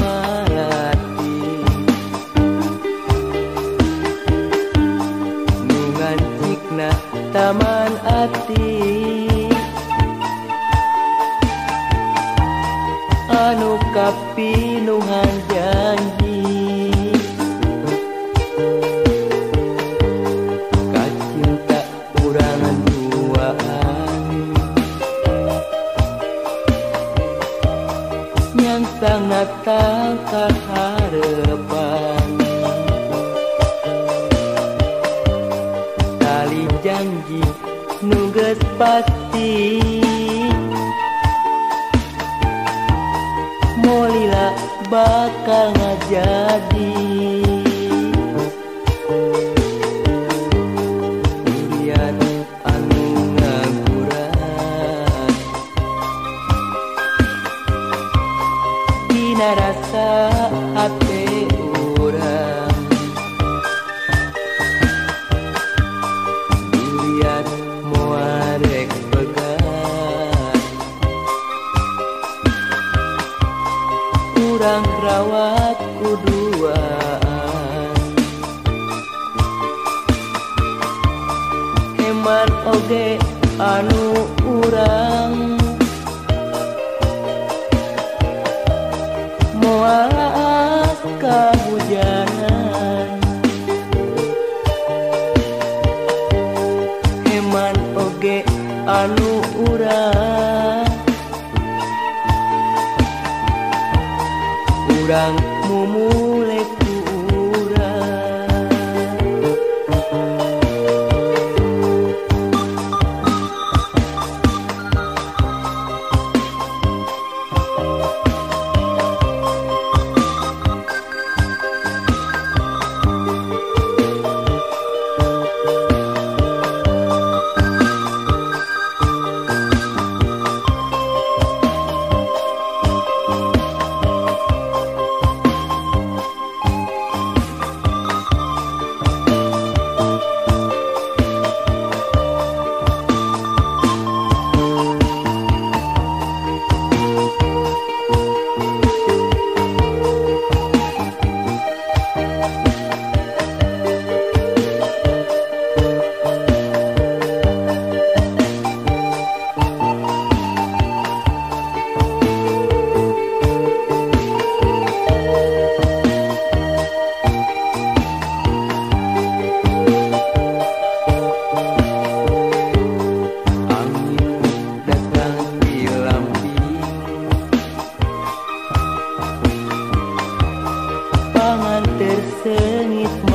malati nu ngancikna taman ati anu kapinuhan janji kacinta urang duaan yang sangat tangkal harapan tali janji nu geus pasti molila bakal ngajadi durian anu ngaguran dina rasa hate urang durian moal rek pegat urang rawat kuduaan heman oge anu urang moal laas kahujanan heman oge anu urang urang mumule ku urang. Sengit.